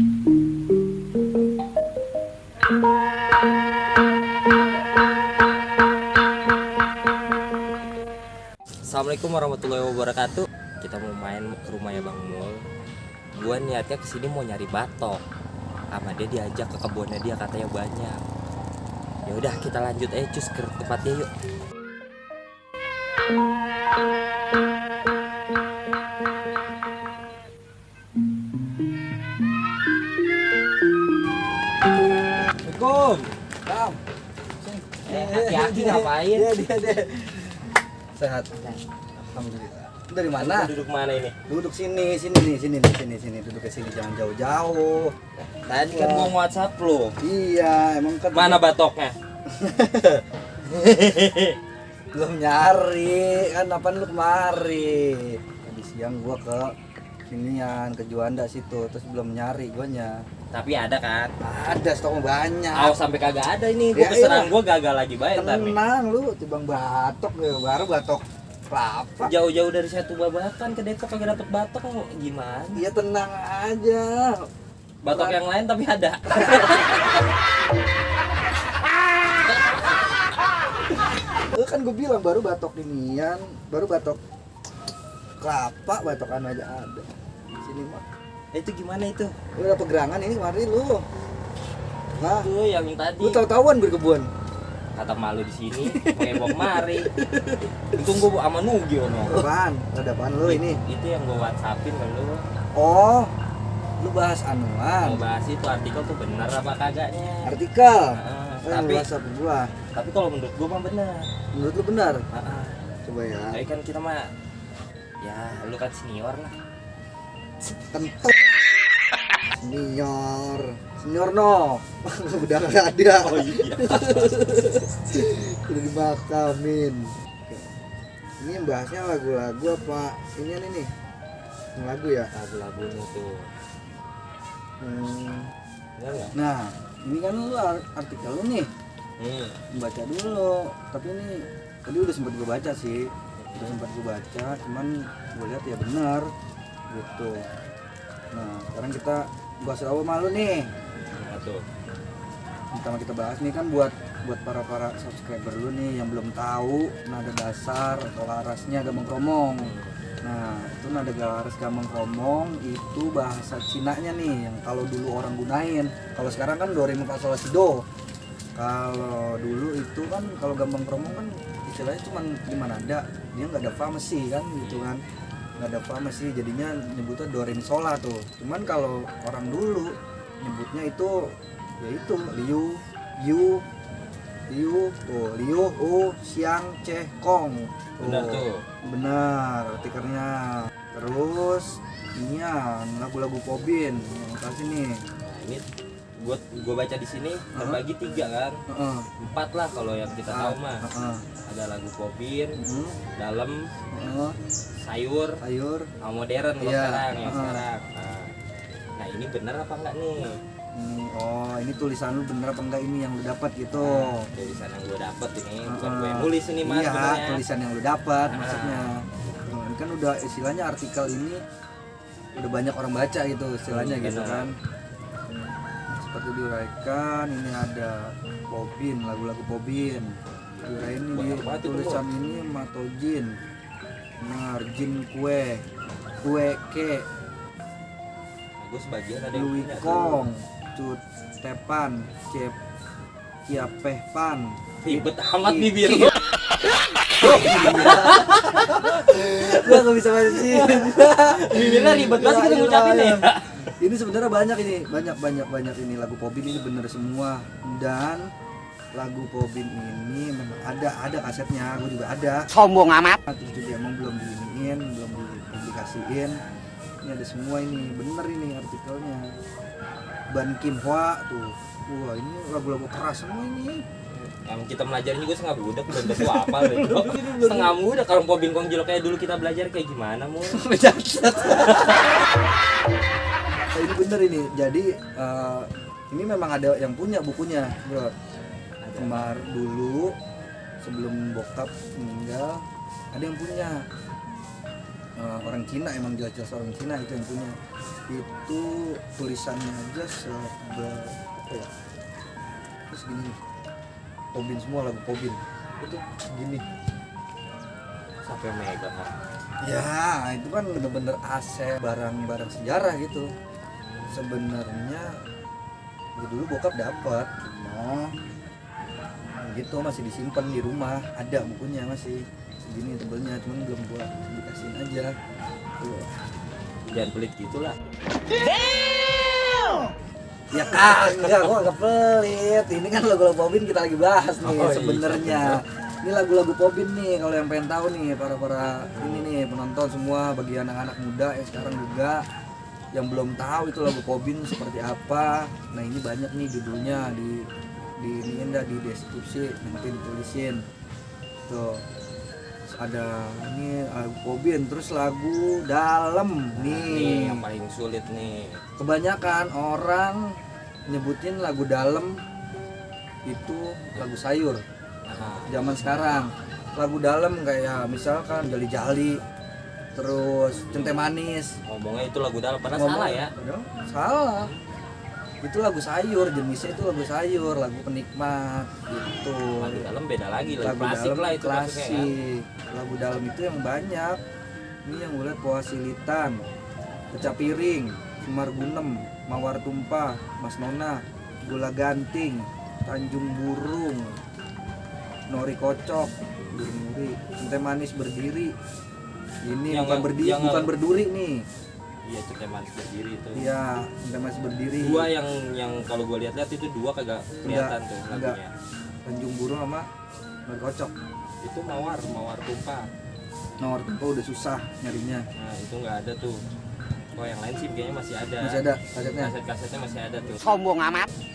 Assalamualaikum warahmatullahi wabarakatuh. Kita mau main ke rumahnya Bang Mul. Gua niatnya kesini mau nyari batok. Sama dia diajak ke kebunnya dia, katanya banyak. Ya udah kita lanjut aja cus ke tempatnya yuk. Assalamualaikum. Bang, Hati-hati ngapain? dia. Sehat. Alhamdulillah. Dari mana? Duduk mana ini? Duduk sini. Duduk ke sini, jangan jauh-jauh. Tadi kan mau WhatsApp lo. Iya, emang kan Mana batoknya? belum nyari. Kan apaan lu kemari? Tadi siang gua ke sinian, ke Juanda situ, terus belum nyari guanya. Tapi ada kan? Ada stok banyak. Aw sampai kagak ada ini. Gua Ya, pesanan iya. gua gagal lagi bayar ntar nih. Tenang lu, tibang batok ya, baru batok kelapa. Jauh-jauh dari satu Babakan ke Depok kagak dapet batok gimana? Iya tenang aja. Batok yang lain tapi ada. Kan gue bilang baru batok inian, baru batok kelapa, batokan aja ada. Sini mah. Itu gimana itu? Lu ada pegerangan ini kemarin lu. Nah, Itu yang tadi. lu tahu-tahuan berkebun. Kata malu di sini, mau mari. Untung gua sama Nugi ono. Apaan? Ada apaan lu ini? Itu yang gua WhatsAppin ke lu. Oh, lu bahas Mau anuan. bahas itu artikel tuh bener apa kagaknya. Artikel. Tapi gua. tapi kalau menurut gua mah bener. Menurut lu benar? Heeh. Coba ya. Tapi kan kita mah ya lu kan senior lah. Tentu. Senior no. Udah nggak ada. Oh iya. Udah dimakamin. Ini yang bahasnya lagu-lagu apa? Ini nih. Yang lagu ya. Lagu-lagunya tuh. Bener nggak? Nah, ini kan lu artikel lu nih. Baca dulu. Tapi ini tadi udah sempat gue baca sih. Udah sempat gue baca, cuman gue lihat ya benar gitu. Nah, sekarang kita bahas apa malu nih. Nah, tuh. Pertama kita bahas nih kan buat para subscriber lu nih yang belum tahu nada dasar atau larasnya Gambang Kromong. Nah, itu nada laras Gambang Kromong itu bahasa Cinanya nih yang kalau dulu orang gunain. Kalau sekarang kan do re mi fa sol la si do. Kalau dulu itu kan kalau Gambang Kromong kan istilahnya cuma 5 nada, dia nggak ada fa mesti kan gitu kan. Nggak ada fa mesti, jadinya nyebutnya do re mi sol la tuh. Cuman kalau orang dulu nyebutnya itu yaitu liu, siang, ceh, kong. Benar tuh. Benar, artikelnya. Terus ini ya lagu-lagu Pobin yang kasih nih. Ini gua baca di sini terbagi 3 kan. 4 lah kalau yang kita tahu mah. Ada lagu Pobin, dalam, sayur, sama modern kalau Iya. sekarang yang sekarang. Nah, ini bener apa enggak nih? Ini tulisan lu bener apa enggak ini yang lu dapat gitu. Tulisan yang gue dapat ini bukan gue yang nulis ini mas. Iya, sebenarnya. tulisan yang lu dapat maksudnya. Ini kan udah istilahnya artikel ini udah banyak orang baca gitu istilahnya gitu kan. Seperti diuraikan, ini ada Pobin, lagu-lagu Pobin. Diuraikan ini Banyak di banget itu, tulisan ini matojin. Jin kue ke, Gue sebagian ada yang Louis punya tuh. Kong, Cut Tepan, Cep Kiapehpan. Ribet amat bibir Iya. lu. Gua nggak bisa baca sih. Bibirnya ribet banget kita ngucapin ya. Ini sebenarnya banyak ini lagu Pobin ini bener semua, dan lagu Pobin ini memang ada kasetnya, gue juga ada. Sombong amat. Terus juga emang belum dipublikasiin. Ini ada semua ini, bener ini artikelnya. Ban Kim Hwa tuh. Wah, ini lagu-lagu keras semua ini. Yang kita belajarnya juga setengah budak belum tentu apa loh. Setengah muda kalau Pobin Kong Jilo kayak dulu kita belajar kayak gimana mu? Ini bener ini. Jadi ini memang ada yang punya bukunya, bro. Kemar dulu sebelum bokap meninggal ada yang punya. orang Cina, emang jelas-jelas orang Cina itu yang punya. Itu tulisannya aja apa ya, terus gini nih, Pobin semua, lagu Pobin itu gini. Sampai megang kan. Ya itu kan bener-bener aset, barang-barang sejarah gitu. Sebenarnya dulu bokap dapat, nah gitu masih disimpan di rumah, ada bukunya masih segini tebelnya, cuman belum gua dikasihin aja tuh. Jangan pelit gitulah. Ya kagak, gua nggak pelit. Ini kan lagu-lagu Pobin kita lagi bahas nih Oh, iya, sebenarnya. Ini lagu-lagu Pobin nih, kalau yang pengen tahu nih para ini nih penonton semua, bagi anak-anak muda yang sekarang juga yang belum tahu itu lagu Pobin seperti apa. Nah ini banyak nih judulnya di di deskripsi nanti ditulisin tuh. Terus ada ini lagu Pobin, terus lagu Dalam Nih nih. yang paling sulit nih. Kebanyakan orang nyebutin lagu Dalam itu lagu sayur. Nah, Zaman sekarang lagu Dalam kayak misalkan Jali-Jali, terus Centeh Manis. ngomongnya itu lagu dalam, padahal salah ya. Padahal salah. Itu lagu sayur, jenisnya itu lagu sayur, lagu penikmat gitu. Lagu dalam beda lagi, lagu Lagu klasik Dalam lah itu masuknya kan. klasik. Lagu Dalam itu yang banyak. Ini yang gue lihat Poasilitan, Pecah Piring, Semar Gunem, Mawar Tumpah, Mas Nona, Gula Ganting, Tanjung Burung, Nori Kocok, Nuri, Centeh Manis Berdiri. Ini Yang- bukan berdiri, yang- bukan berduri nih. Iya, Centeh Manis Berdiri itu. Iya, Centeh Manis Berdiri. Dua yang kalau gue lihat-lihat itu dua kagak kelihatan tuh enggak. lagunya. Tanjung Burung sama Nori Kocok. Itu mawar tumpah. Nomor tempo udah susah nyarinya. Nah, itu nggak ada tuh. Kalau yang lain sih kayaknya masih ada. Masih ada kasetnya. Kaset-kasetnya masih ada tuh.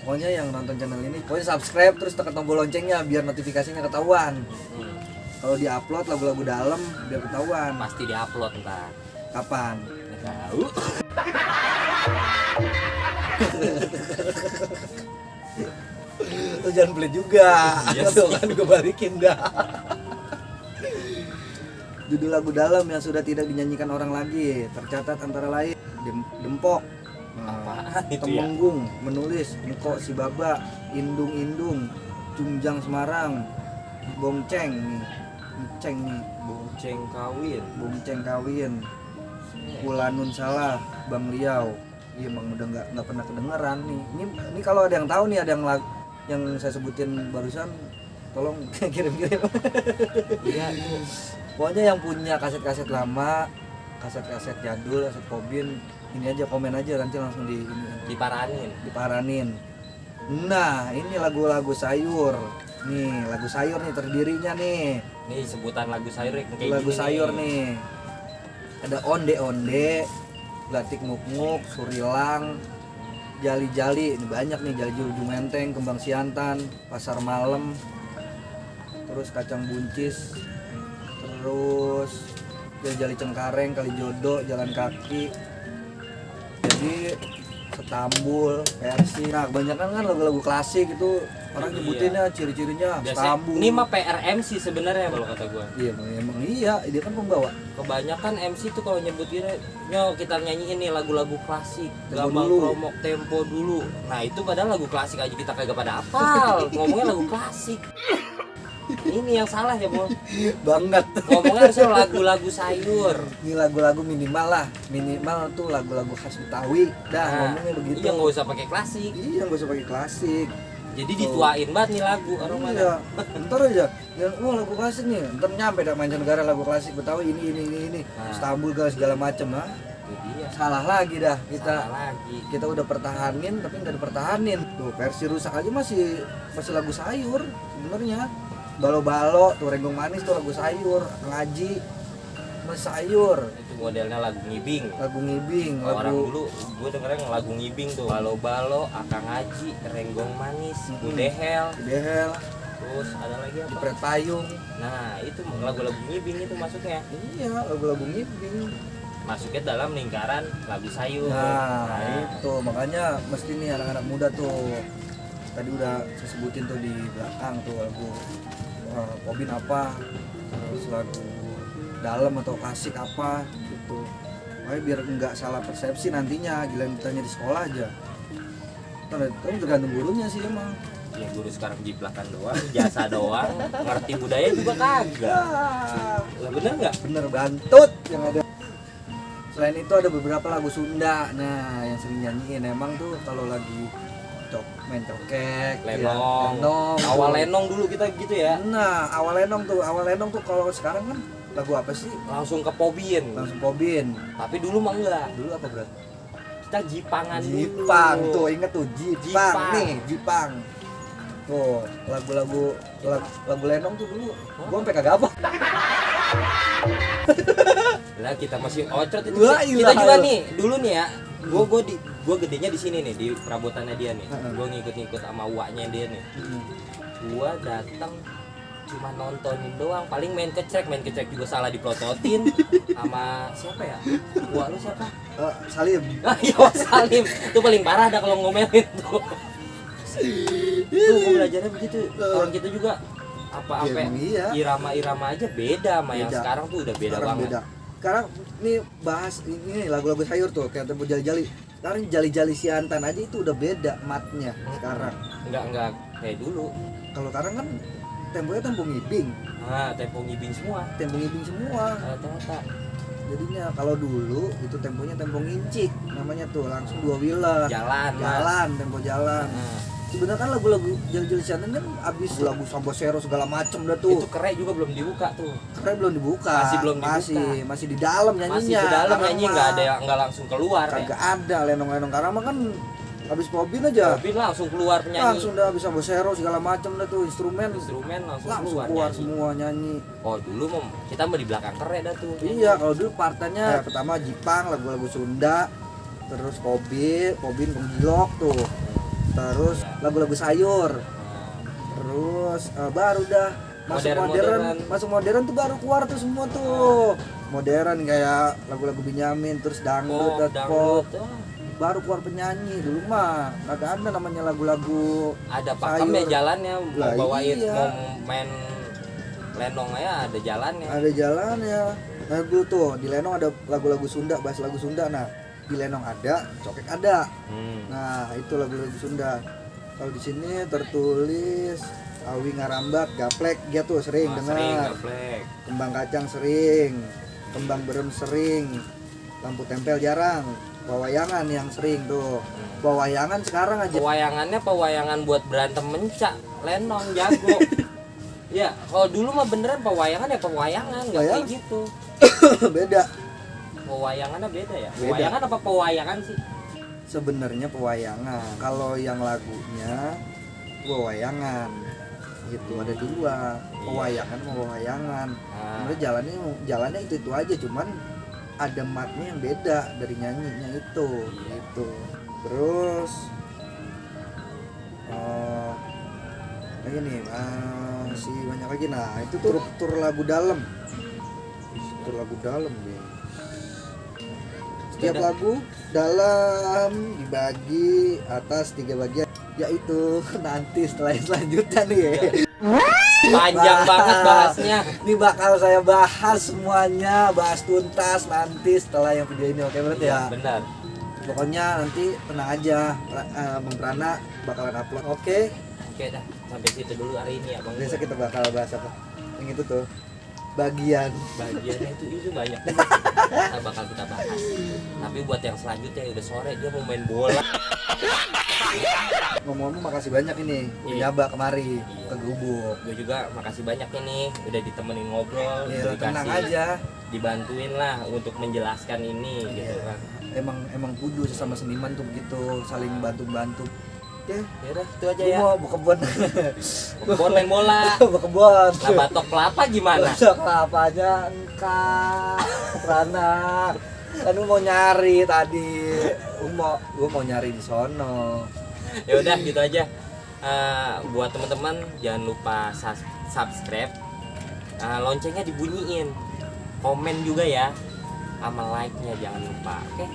Pokoknya yang nonton channel ini, pokoknya subscribe terus tekan tombol loncengnya biar notifikasinya ketahuan. Hmm, Kalau di-upload lagu-lagu dalam biar ketahuan. pasti diupload ntar. Kapan? Nggak tahu. Lu jangan pelit juga. Iya Tuh kan gue balikin dah. Judul lagu dalam yang sudah tidak dinyanyikan orang lagi tercatat antara lain Dempok, Apaan itu ya? Temenggung, Menulis, Engko Si Baba, Indung-Indung, Cungjang Semarang, Bongceng nih, Bongceng nih, Bonceng kawin. Bongceng Kawin, Kulanun Salah, Bang Liau. Iya emang udah nggak pernah kedengeran nih. Ini kalau ada yang tahu nih, ada yang saya sebutin barusan, tolong kirim-kirim. Iya itu. Pokoknya yang punya kaset-kaset lama, kaset-kaset jadul, kaset Pobin, ini aja komen aja nanti langsung Diparanin. diparanin. Nah, ini lagu-lagu sayur. Nih, lagu sayur nih terdirinya nih. Nih sebutan lagu sayur yang kayak Lagu gini sayur nih. nih. Ada onde-onde, Glatik Muk-Muk, Surilang, Jali-Jali, ini banyak nih, Jali-Jali Ujung Menteng, Kembang Siantan, Pasar Malam, terus Kacang Buncis, terus Jali Cengkareng, Kalijodo, Jalan Kaki, jadi Setambul, Persi. Nah kebanyakan kan lagu-lagu klasik itu orang Iya. nyebutinnya ciri-cirinya Biasanya Setambul. ini mah PRM sih sebenarnya kalau kata gua. Iya emang iya, dia kan pembawa. Kebanyakan MC tuh kalau nyebutin nyo kita nyanyiin nih lagu-lagu klasik, Tempo Gambang dulu. Kromok, Tempo dulu. Nah itu padahal lagu klasik aja kita kagak pada hafal. Ngomongnya lagu klasik. Ini yang salah ya, Bol. Banget. Ngomongnya harusnya lagu-lagu sayur. Ini lagu-lagu minimal lah, minimal tuh lagu-lagu khas Betawi. Dah ngomongnya begitu. Iya nggak usah pakai klasik. Iya nggak usah pakai klasik. Jadi dituain banget nih lagu orang mana. Iya, ntar aja. Dan lagu klasik nih, ntar nyampe dah mancanegara lagu klasik Betawi ini. Nah. Istanbul segala macem ah. Itu dia. Salah lagi dah kita. Salah lagi. Kita udah pertahanin tapi nggak dipertahanin. Tuh versi rusak aja masih lagu sayur sebenarnya. Balo-balo tuh Renggong Manis tuh lagu sayur, Ngaji masih sayur. Itu modelnya lagu ngibing. Lagu ngibing, Kalau orang lagu dulu gue dengerin lagu ngibing tuh balo-balo, akang ngaji, renggong manis, Mm-mm. udehel, Dehel, terus ada lagi apa? Jepret Payung. Nah itu lagu-lagu ngibing itu masuknya. Iya, lagu-lagu ngibing. Masuknya dalam lingkaran lagu sayur. Nah, itu makanya mesti nih anak-anak muda tuh. Tadi udah saya sebutin tuh di belakang tuh lagu Pobin apa, terus lagu dalam atau klasik apa, Makanya biar nggak salah persepsi nantinya, gila ditanya di sekolah aja. Tapi tergantung gurunya sih emang. Ya guru sekarang jiplakan doang, jasa doang, ngerti budaya juga kagak. Lah bener nggak? Bener bantut yang ada. Selain itu ada beberapa lagu Sunda, nah yang sering nyanyiin emang tuh kalau lagi main cokek, Lenong. lenong, Awal tuh. lenong dulu kita gitu ya. Nah awal lenong tuh kalau sekarang kan lagu apa sih? Langsung ke Pobin. Langsung Pobin. Tapi dulu mah enggak. Dulu apa berat? Kita jipangan Jipang dulu. tuh, inget tuh Jipang. Jipang. Nih Jipang. Tuh lagu lenong tuh dulu gua sampai kagak apa. Lah kita masih ocot itu. Wah, Kita ilah. juga nih dulu nih ya. Gua gedenya di sini nih di perabotannya dia nih. Gua ngikut-ngikut sama uaknya dia nih. Gua datang cuma nontonin doang, paling main kecek juga salah diprototin sama siapa ya? Uak lu siapa? Salim. Ah iya Salim. Itu paling parah dah kalau ngomelin tuh. Tuh gua belajarnya begitu. Orang kita juga apa Ya, emang iya. irama-irama aja beda sama yang Beda. sekarang tuh udah beda Sekarang banget. beda. Sekarang nih bahas ini lagu-lagu sayur tuh kayak tempo jali-jali. Sekarang jali-jali siantan aja itu udah beda matnya sekarang. Enggak kayak dulu. Kalau sekarang kan temponya tempo ngibing, Ah, tempo ngibing semua. tempo ngibing semua. Rata-rata. Jadinya kalau dulu itu temponya tempo ngincik namanya tuh langsung dua wila. Jalan. Tempo jalan. Nah, Sebenarnya kan lagu-lagu jali-jali siantan kan abis lagu Sambosero segala macem dah tuh. itu kerai juga belum dibuka tuh. Karena belum dibuka. Masih belum dibuka. Masih di dalam nyanyinya. Masih di dalam Karena nyanyi mah nggak langsung keluar ya. kagak ada lenong-lenong karena mah kan habis Pobin aja. Tapi langsung keluar penyanyi. Langsung dah bisa Sambosero segala macem dah tuh instrumen Instrumen langsung keluar nyanyi. semua nyanyi. Oh dulu kita mau di belakang kerai dah tuh. Iya, kalau dulu partanya pertama Jipang, lagu-lagu Sunda, terus Pobin Penggilok tuh. Terus lagu-lagu sayur. Terus baru dah masuk modern tuh baru keluar tuh semua tuh. Modern kayak lagu-lagu Benyamin, terus dangdut, pop. Baru keluar penyanyi. Dulu mah kagak ada namanya lagu-lagu Ada pakem ya sayur. jalannya mau Lah, bawain iya. mau main lenong aja ada jalannya. Ada jalannya. Nah dulu tuh di Lenong ada lagu-lagu Sunda, bahas lagu Sunda. Nah di Lenong ada, cokek ada. Nah itu lagu-lagu Sunda. Kalau di sini tertulis awi ngarambak, gaplek, dia tuh sering Sering dengar. gaplek. Kembang kacang sering, kembang berem sering, lampu tempel jarang. Pewayangan yang sering tuh. Pewayangan sekarang aja. Pewayangan buat berantem mencak, lenong jago. Ya, kalau dulu mah beneran pewayangan ya pewayangan, nggak kayak Wayang? gitu. Beda. Pewayangannya beda ya? Beda. Pewayangan apa pewayangan sih? Sebenarnya pewayangan. Kalau yang lagunya pewayangan. Gitu ada dua. Pewayangan sama pewayangan. Nah, Sebenarnya jalannya itu aja, cuman ada matnya yang beda dari nyanyinya itu. Iya. Gitu. Terus lagi nih masih banyak lagi. Nah itu tur lagu dalam. Tur lagu dalam nih. Setiap Beda. lagu dalam dibagi atas 3 bagian, yaitu nanti setelah yang selanjutnya nih ya. panjang banget bahasnya. Ini bakal saya bahas semuanya, bahas tuntas nanti setelah yang video ini, oke berarti ya? Benar. Pokoknya nanti tenang aja, Bang Prana bakalan upload. Oke, Oke dah, sampai situ dulu hari ini ya Bang. besok kita bakal bahas apa? Yang itu tuh bagian. Bagiannya itu banyak. Kita bakal kita bahas. Tapi buat yang selanjutnya udah sore dia mau main bola. Ngomong-ngomong makasih banyak ini udah Iya. nyaba kemari Iya. ke Gubuk. Gue juga makasih banyak ini udah ditemenin ngobrol, Iya, tenang dikasih- aja. dibantuin lah untuk menjelaskan ini gitu Iya. kan. Emang kudu sesama seniman tuh begitu, saling bantu-bantu. Oke, Ya udah itu aja gua ya. mau buka kebun. Kebon main bola. Buka kebun. Lah batok kelapa gimana? Batok kelapanya engkak, Rana. Kan gua mau nyari tadi. Gua mau nyari di sono. Ya udah gitu aja. Buat teman-teman jangan lupa subscribe. Loncengnya dibunyiin. Komen juga ya. Sama like-nya jangan lupa. Oke.